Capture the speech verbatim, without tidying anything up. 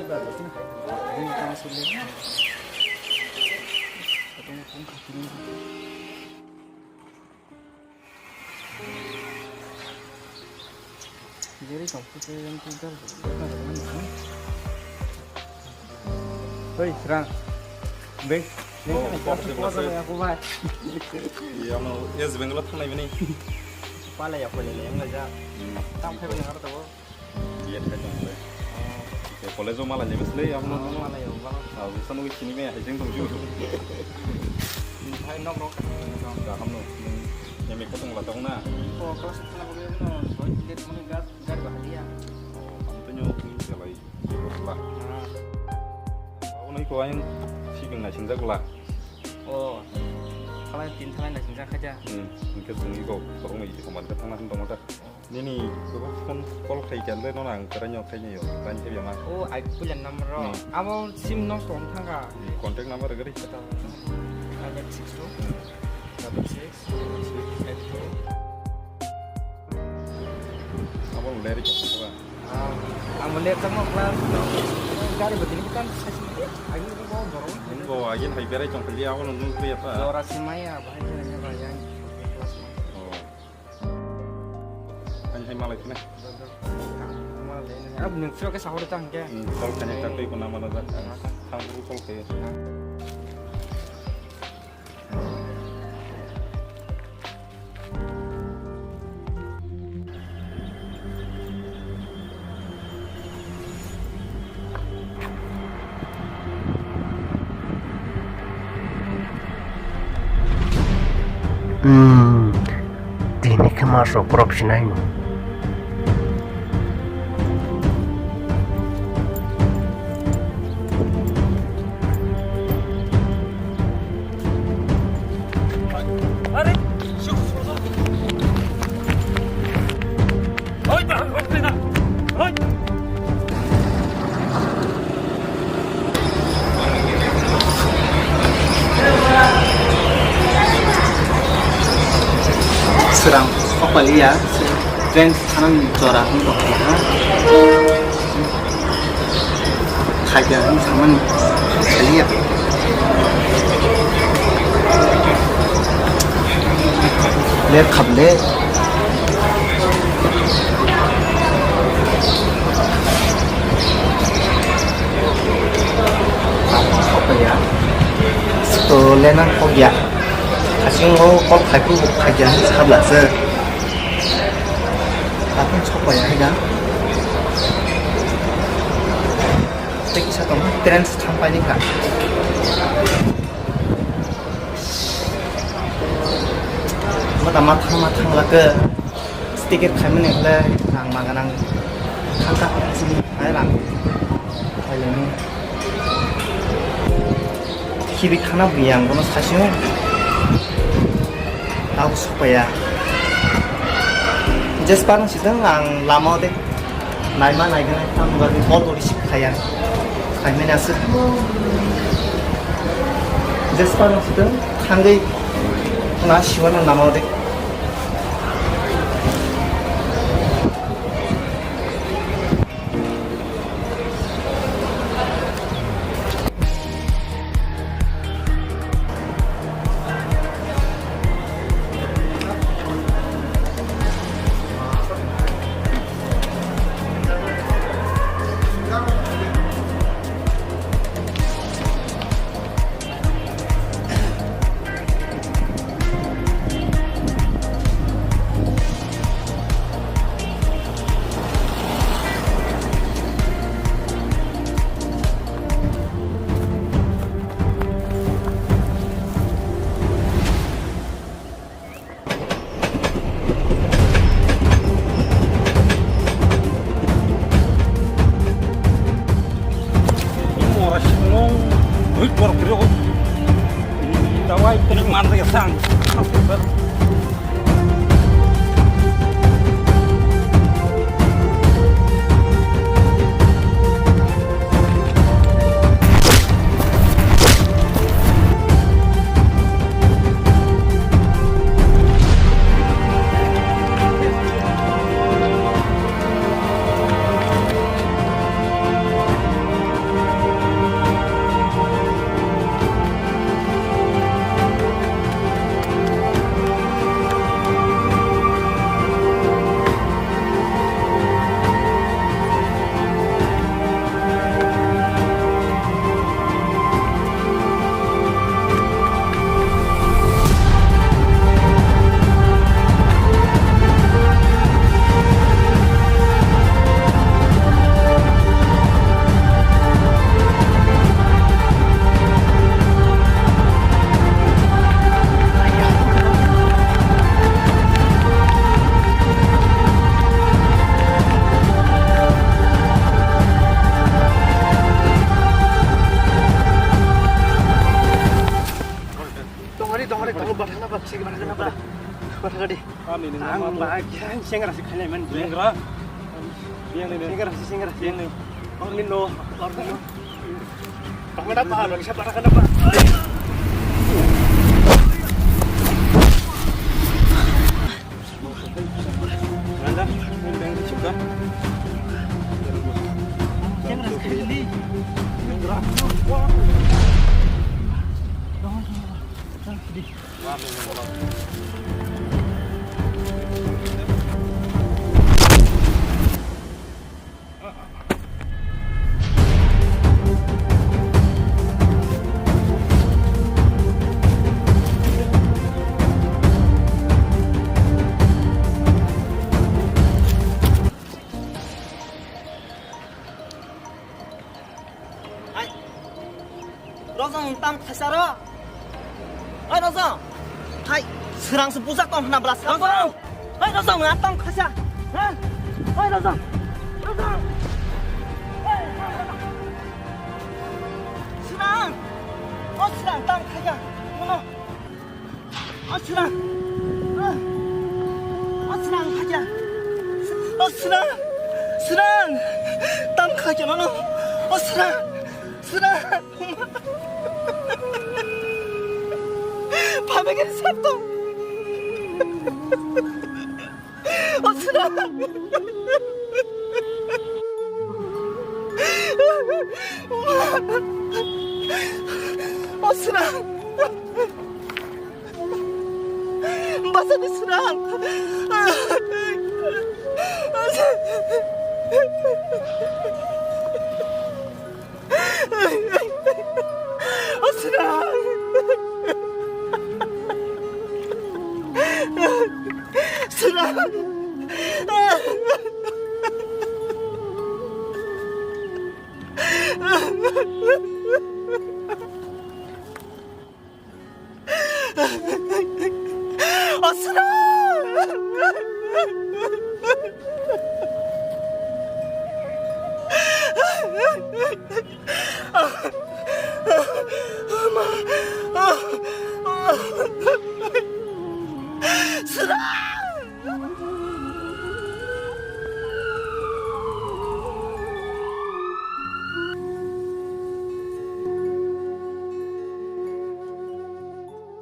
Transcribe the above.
Hei, Srang. Bai, oh, neng kok sibla se. Aku bai. Iya, mau West Bengal thangnai bini. Pala ya, pala ya, enggak aja. Hmm. Tam khai bini harus tahu. Iya, khai tong bai. Oh. Oke, college o mala ni bwsle, amo. Oh, mala ya, mala. Ah, bisa nunggu sini me, hai jeng tong ju. Hai nok rok. Kaham no. Yang mereka tong latong na. Oh, kelas sana boleh no. Boy, dia temen gas, gas bahaya. Oh, kamu tuh nyok, ini salah. Wala. Aboni ko ayang sibing naisingjak wala. O, thalai tin thalai naisingjak khaja. Hmm, hingke chwng iko borokno iko man khe thangna hwn tongma ta. Nini phone call khai khe le nono ang kwraino khainai o, line khe biyama. O, ai puila number ro. Hmm. Abo sim nosto wng thangkha. Hmm, contact number gari. Double six two. Hmm. Double six. Abo le ri chong ba. Ah, ang le tamo class. Gari botini bukan sasi. Agi ko jorong. Bo agi hai berai chong kali abo nung kali apa? Jora simaya bahai kena ba yang class. Oh. Ani hai malai kena. Malai. Ab nung sio ke sahur tang ke. Hmm, call kanya tak koi ko nama na. Thang buru call ke. Hmm, tini khe masrok borok sinai no. Srang, kopal ya, train thanani jora hwn tong kha. Khaja hwn samani khalia. Ler khable. Khokya. To lenan khokya. Asing o kok khaipu khaja sabla se. Tapung sokpaya hai da. Tei kisa tong train se thampaini kha. Mata mathang mathang lake sticker khaimani khle rang maganang thangkha sini hai rang khailani. Khibi khana biyang bono sasio. Tao sokpaya. Jespa no sidang ang lama de. Naima naigana tamo bagwi call bo receive khaiya. Khaimani aswk. Jespa no sidang thangwi na siwana lama de. Mora simung, duit bor kiri ko. Dawai kena mandai sang. Ang ba khe sengra se khailai man. Sengra? Yang ni. Sengra se, sengra se. Yang ni. Ang ni no. Ang ni no. Bangda ba, bangsa ba, bangda ba. Nanda, ini yang suka. Sengra se khailai. Sengra. Wah. Hai. Rojong tam khaisa ro. Hai Rojong. Hai, srang se bujak tong hna bla srang. Rojong. Hai Rojong, a tam khaisa. Ha? Hai Rojong. Rojong. Hai. Srang. O srang tam khaisa. Mono. O srang. O srang khaja. O srang. Srang. Tam khaja mano. O srang. Srang. Phabe ke sabto. O srang. O srang. Basa ni srang. O srang. Srang. O srang. Srang.